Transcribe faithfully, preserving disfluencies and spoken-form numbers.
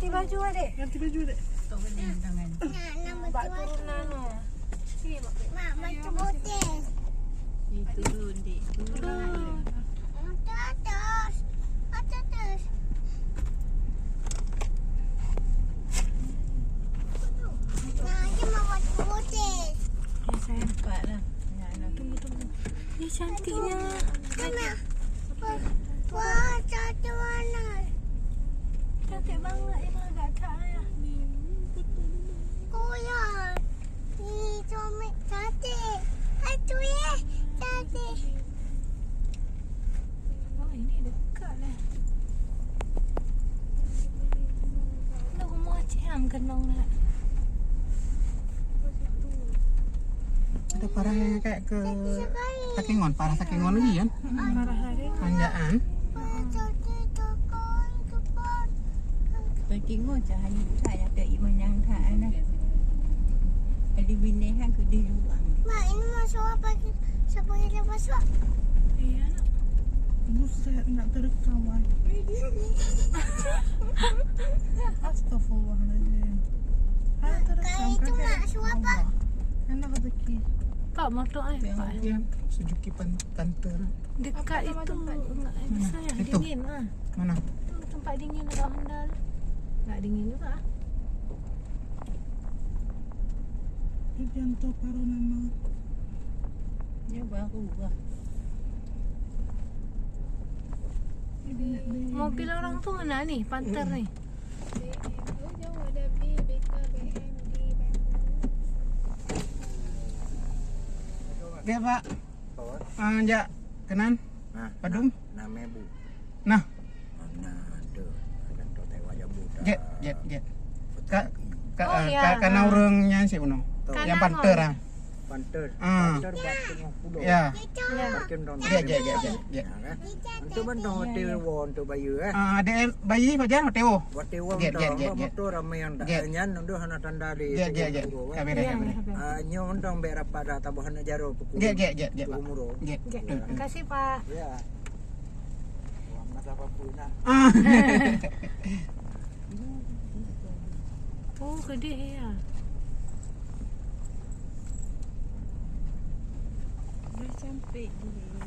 Ganti baju, Adik. Ganti baju, Adik. Nak, nak bak baju turunan apa? Mak, baju putih. Ni turun, Dik. Turun. Atas, atas. Atas, atas. Nah, dia mau baju putih. Ya, saya nampak lah. Ya, tunggu, tunggu. Ya, cantiknya. Mana? Wah, cantik warna. Cantik banget, Ina, agak tak payah. Koyak. Ih, comel, cantik. Aduh, ya, cantik. Oh, ini dekat lah. Lu rumah Aceh Am kenong lah. Ada parah yang kayak ke Sakingon, parah Sakingon lagi kan? Parah lagi. Tanjaan. Sakingon cahaya saya ke imanyang tak anak. Ada binatang ke di luar. Mak, ini masuk apa? Siapa yang masuk? Iya, nak. Buset, nak terekam, Wan. Astagfirullahaladzim. Hana terekam, itu kakek. Mak, suap, Pak. Allah. Hana rezeki. Pak, motor, eh, Pak. Yang sejuki pan-, panter. Dekat itu, enggak, itu. Dingin, ah. Mana? Tu tempat dingin dekat Honda tu. Enggak dingin juga, ah. Itu yang tu baru nama. Dia baru lah. Mobil orang tu mana ni? Panter ni? Oke, Pak. Ah, jak keunan. Padum? Nah, nah, mebu. Nah. Nah, tu. Ada tu teuka jabu dah. Jet, jet, jet. Ka, ka, oh, ya, ka, ka na ureueng nyan si unoe. Tu. Yang panter, ah. Panter. Ah. Panter bak teungoh pulo. Ya. Parkir dong. Jet, jet, jet, jet, jet. Ya, kan? Untuk bandong hotel wo untuk bayu, eh. Ah, ada bayi pajan hotel wo. Hotel wo. Jet, jet, jet, jet. Motor ramai yang dah. Jet. Nyan untuk hana tanda di. Jet, jet, jet. Kamera, kamera. Ah, nyoe undang bek rapat dah taboh aneuk jaroe pukul. Jet, jet, jet, jet, Pak. Umur. Jet. Jet. Terima kasih, Pak. Ya. Wah, masa apa pun nah. Ah. Oh, gede ya. Dah cantik dia.